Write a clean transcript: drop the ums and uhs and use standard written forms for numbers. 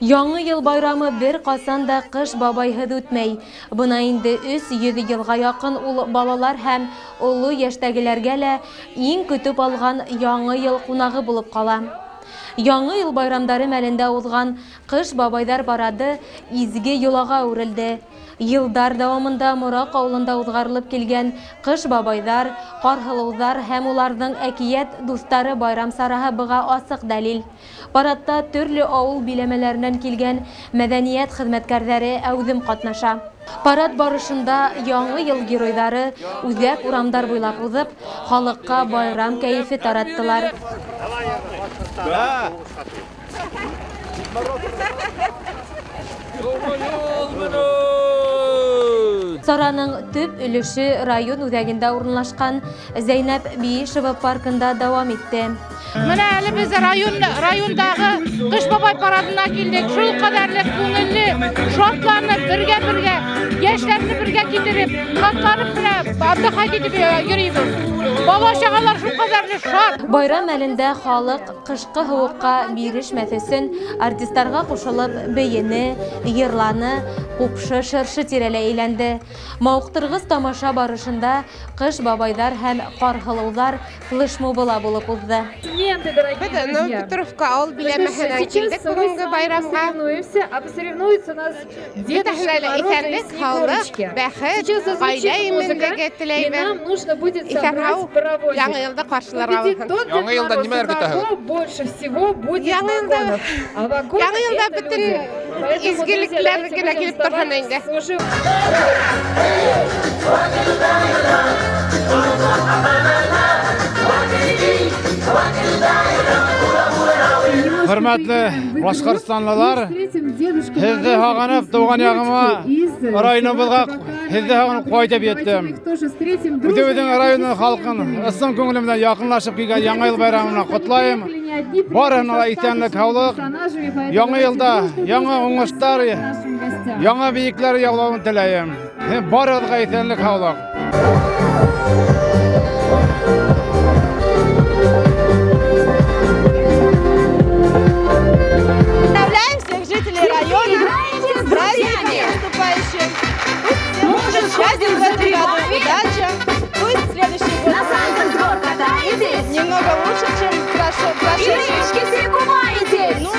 Яңы йыл байрамы бер ҡасан да Ҡыш бабайһыҙ үтмәй. Бына инде 300 йылға яҡын ул балалар һәм оло йәштәгеләргә лә иң көтөп алған Яңы йыл ҡунағы булып ҡала. Яңы йыл байрамдары мәлендә уҙған Ҡыш бабайҙар парады изге йолаға әүерелде. Йылдар дауамында Мораҡ ауылында уҙғарылып килгән Ҡыш бабайҙар, Ҡарһылыуҙар һәм уларҙың әкиәт дуҫтары байрам сараһы быға асыҡ дәлил. Парадта төрлө ауыл биләмәләренән килгән мәҙәниәт хеҙмәткәрҙәре әүҙем ҡатнаша. Парад барышында Яңы йыл геройҙары үҙәк урамдар буйлап уҙып, халыҡҡа байрам кәйефе тараттылар. Сараның төп өлөшө район үҙәгендә урынлашҡан Зәйнәп Биишева паркында дауам итте. Менә әле без район райондагы Кыш бабай парадына килдек. Шул кадәрле күңелле, шатланып, бергә-бергә, яшьләрне бергә китереп, шатланып менә отдыхать итеп йөрибез. Бала чагалар шул кадәрле шат. Байрам мәлендә халык кышкы һыуыҡҡа бирешмәҫ өсөн артистларга ҡушылып бейене, йырланы, ҡупшы шыршы тирәләй әйләнде. Мауыҡтырғыс тамаша барышында Ҡыш бабайҙар һәм Ҡарһылыуҙар флешмобы ла булып уҙҙы. Беҙ Новопетровка ауыл биләмәһенән килдек бөгөнгө байрамға. Бөтәһенә лә иҫәнлек, һаулыҡ, бәхет, ғаилә именлеге теләйбеҙ. Иҫән-һау Яңы йылды ҡаршыларға булһын. Яңы йылдан нимәләр көтәһегеҙ? Яңы йылда Яңы йылда бөтөн изгелекләр генә килеп торһон инде. Хөрмәтле башҡортостанлылар, һеҙҙе һағынып тыуған яғыма, районыбыҙға һеҙҙе һағынып ҡайтып еттем. Үҙебеҙҙең районның халҡын ысын күңелем менән яҡынлашып килгән Яңы йыл байрамы менән ҡотлайым. Барыһына ла иҫәнлек, һаулыҡ, яңы йылда яңы уңыштар, яңы бейекләр яулауын теләйем. Барығыҙға иҫәнлек, һаулыҡ. Поздравляем всех жителей района с праздником наступающим. Пусть всем будет счастье в этом году, удача. Пусть следующий год будет немного лучше, чем прошедший. Ну